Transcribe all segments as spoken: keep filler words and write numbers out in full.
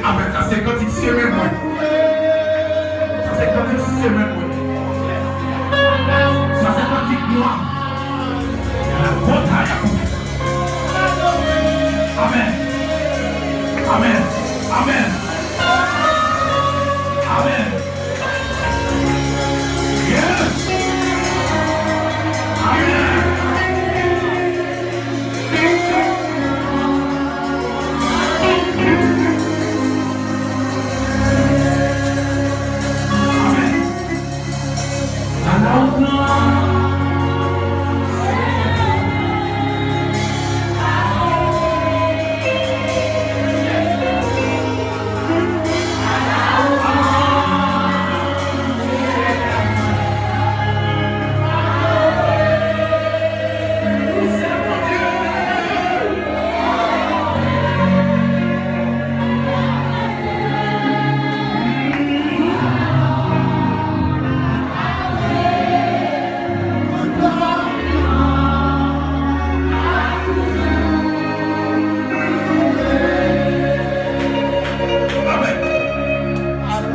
Amèn. Sa se kantik semèn mwen. Sa se kantik semèn mwen. Sa se kantik mwa. Amèn. Amèn. Amèn. Amèn. Yes. Amèn. Amèn.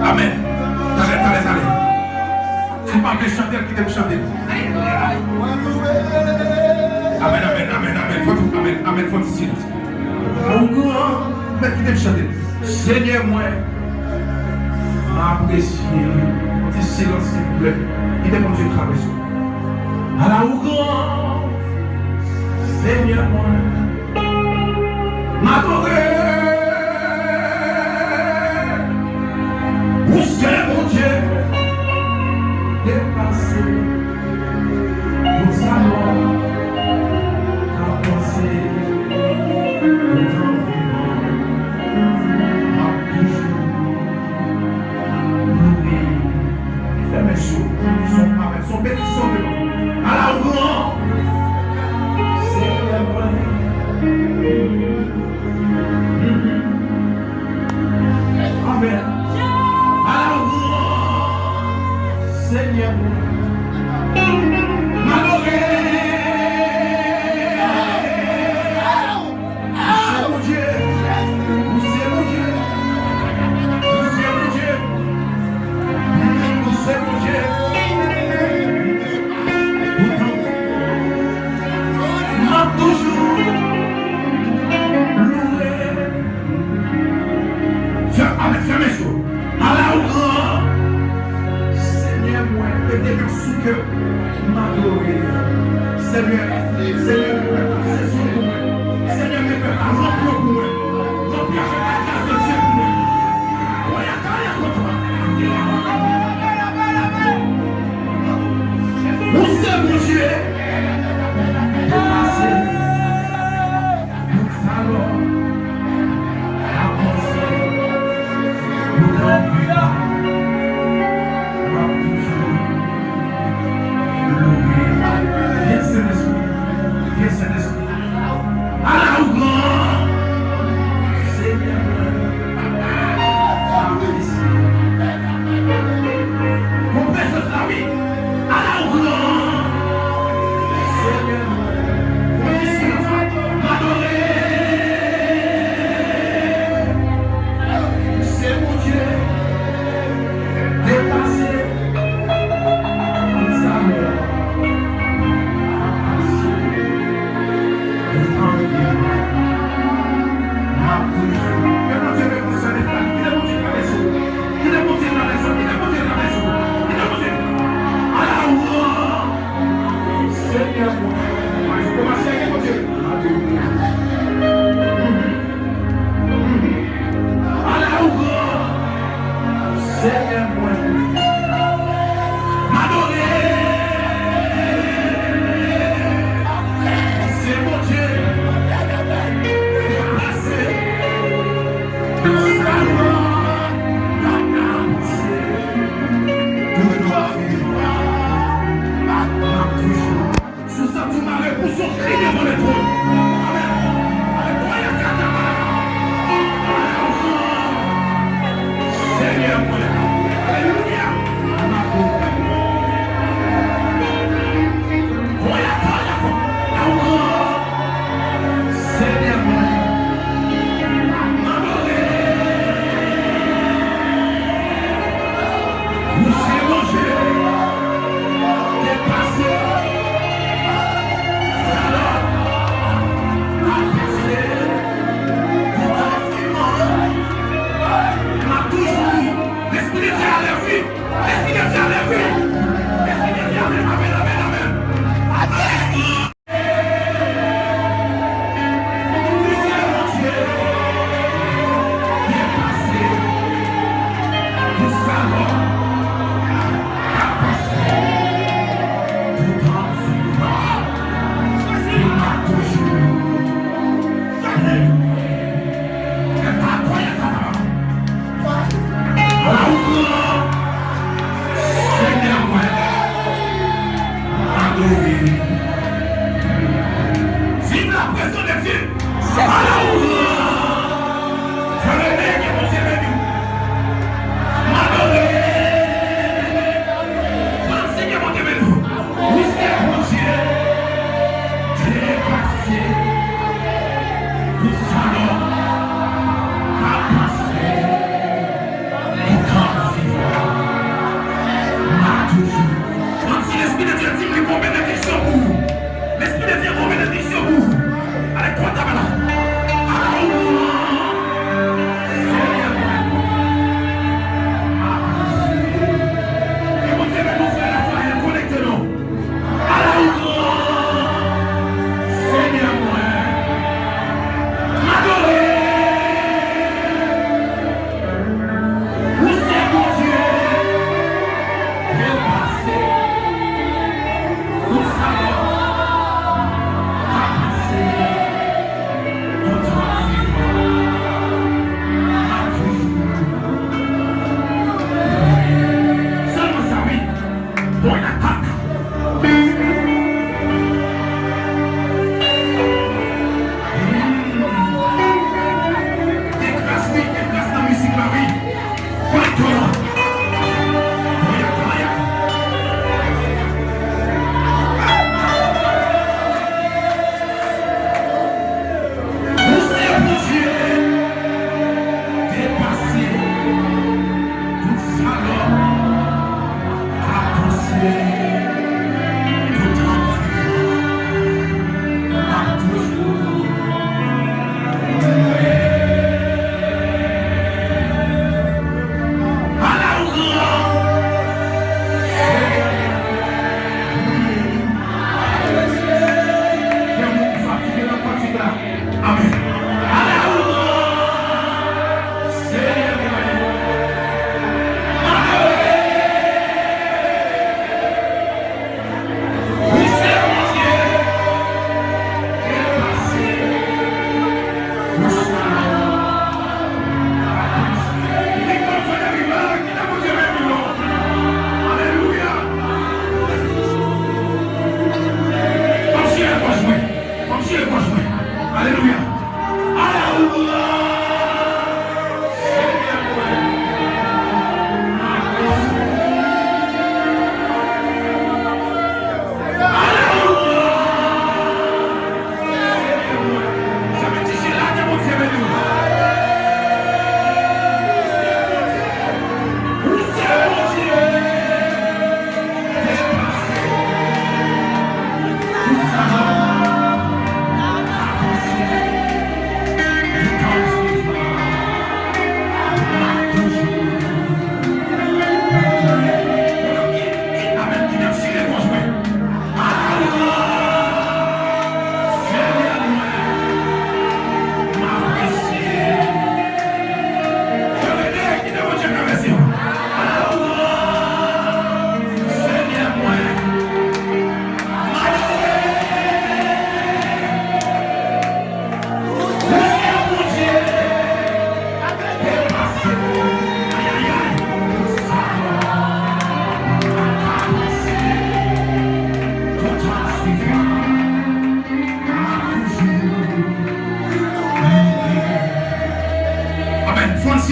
Amèn. Talè, talè, talè. Si w pa vle chante l, kite m chante l. Amèn, amèn, amèn, amèn. Fò ti, amèn, amèn, fò ti silans. Ou gran, mèt kite m chante l. Senyè mwen, m apresye. Fò ti silans, silvouplè. Kite Bondye travèse w. Ala ou gran, Senyè mwen. M adore. Ou se Bondye depase tout sa lòm ka panse. Toutan vivan, m ap toujou louwe. Fèmen sou, son pa mèt, son petisyon devan. Ala ou gran, Senyè mwen. Amèn. Ala ou gran, Senyè mwen. M adore. Ou se Bondye. Ou se Bondye. Ou se Bondye. Ou se Bondye. Ou tankou. M ap toujou louwe. Fè, amèn, fèmen sou. Ala ou gran. Senyè mwen, mete men sou kè m, m adore. Senyè, Senyè, ke pèp la sezi w pou mwen. Senyè, ke pèp la ranpli w pou mwen. Ranpli avèk la gras de Dye pou mwen. Oya, kaya, kontra. Ou se Bondye. Depase. Tout sa lòm ka panse, ou nan vivan, w ap toujou louwe. Vyen Sentespri, vyen Sentespri.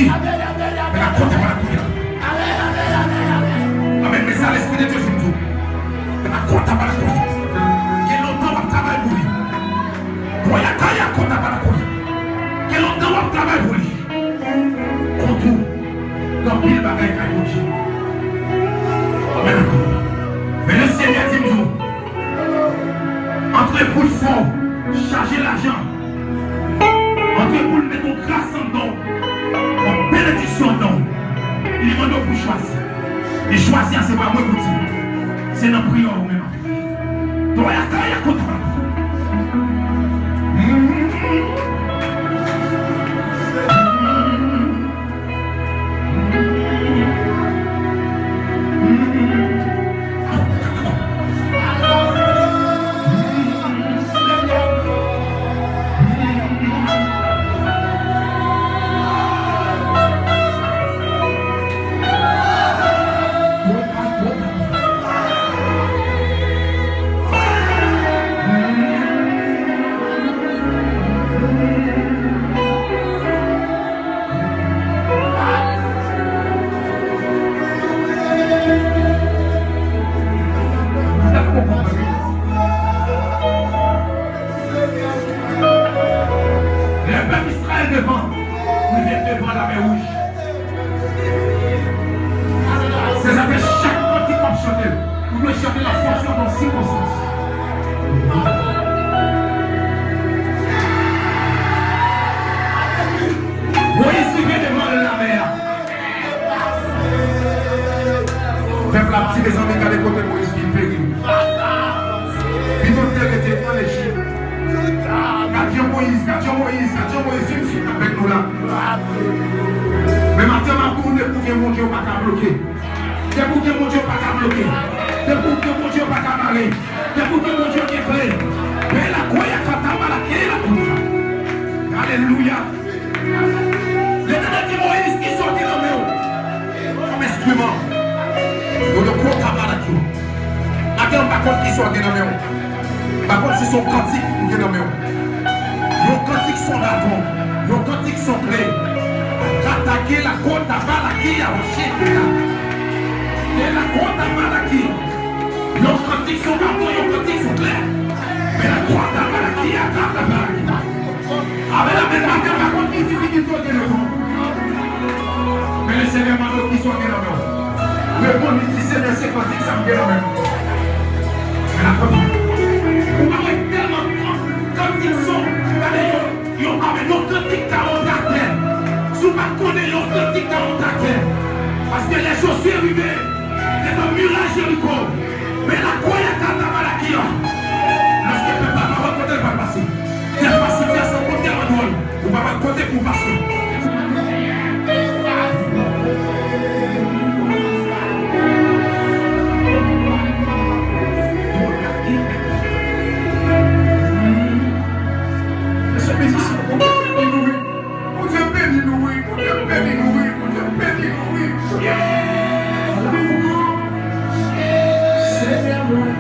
Mwen la kontan pa la kounye a. Amèn, men sa Lespri de Dye di m tou. Mwen la kontan pa la kounye a. Gen lontan w ap travay pou li. Voyakaya kontan pa la kounye a. Gen lontan w ap travay pou li. Kontou, gen anpil bagay kay Bondye. Amèn. Men Lesenyè di m tou, antre pou l fè w chaje lajan. Antre pou l met yon gras anndan w, yon benediksyon anndan w. Li mande w pou chwazi. E chwazi a se pa mwen pou di. Se nan priyè w menm. Toyakaya kota. Lè pèp Izrayèl devan, rive devan Lamè Wouj. Se sa fè chak kantik w ap chante, ou dwe chante l an fonksyon de yon sikonstans. Moyiz rive devan lamè a. Pèp la ap di, mezanmi, gade kote Moyiz vin peri. Pito l te rete ann Ejip. Gad jan Moyiz, gad jan Moyiz, gad jan Moyiz vin fini avèk nou la. Men maten m ap di w, depi w gen Bondye, w pa ka bloke. Depi w gen Bondye, w pa ka bloke. Depi w gen Bondye, w pa ka bare. Depi w gen Bondye, w gen kle. Bela koya kata bala kele la kouta. Alelouya. Letènèl di Moyiz, kisa w gen nan men w kòm enstriman? Yo di, kota bala ki w. Maten an, m pa konn kisa w gen nan men w. M pa konn si se yon kantik ou gen nan men w. Yon kantik se yon baton, yon kantik se yon kle. Katake la kota bala ki a wache. E la kota bala ki. Yon kantik se yon baton, yon kantik se yon kle. Men la kota bala ki a kata bala ki. Amèn, amèn, maten, pa konn ki difikilte w gen nan men w. Men Lesenyè mande w kisa w gen nan men w. Reponn li, di, Senyè, se kantik sa m gen nan men m. Men la kontan. Ou pa wè tèlman kantik son, gade yo, yo, amèn, yon kantik ka monte atè. Si w pa konnen, yon kantik ka monte atè. Paske lè Jozye rive devan miray Jeriko, men la koya kata bala ki a. Lòske pèp la pa wè kote l pral pase. Dèfwa sitiyasyon an tèlman dwòl, ou pa wè kote pou w pase. Mesye mizisyen, Bondye beni nou wi. Bondye beni nou wi. Bondye beni nou wi. Bondye beni nou wi. Senyè mwen.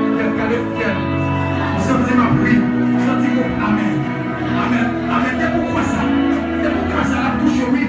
Gade, gade, gade. Ou santi m ap ri. Ou santi m ap, amèn. Amèn. Amèn. Depi w kwè sa. Depi w kwè sa, l ap touche w, wi.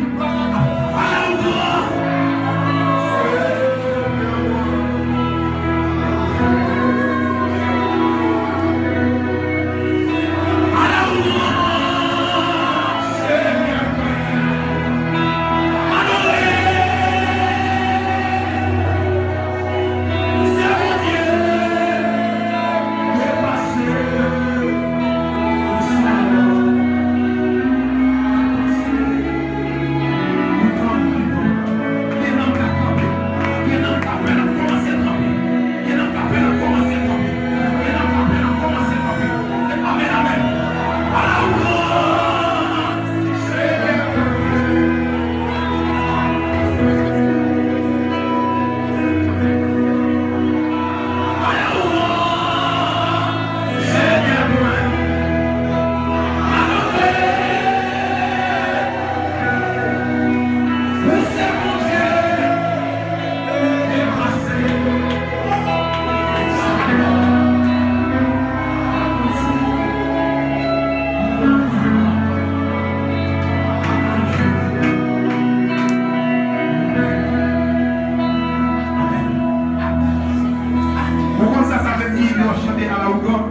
Ou konn sa sa vle di lè w ap chante à la ougan?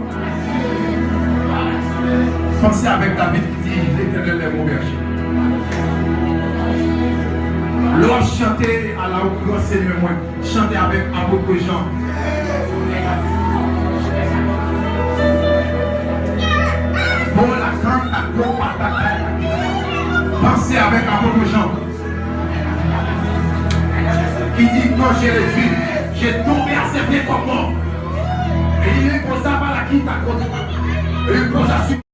Panse avèk David ki di, L'Éternel est mon berger. Lè w ap chante à la ougan, Senyè mwen, chante avèk apot Jan. Bon, la grande C'est avec apôtre Jean. Il dit, quand j'ai reçu, j'ai tombé à ses pieds comme mort. Et il lui posa par la quinte à côté. Et il posa sur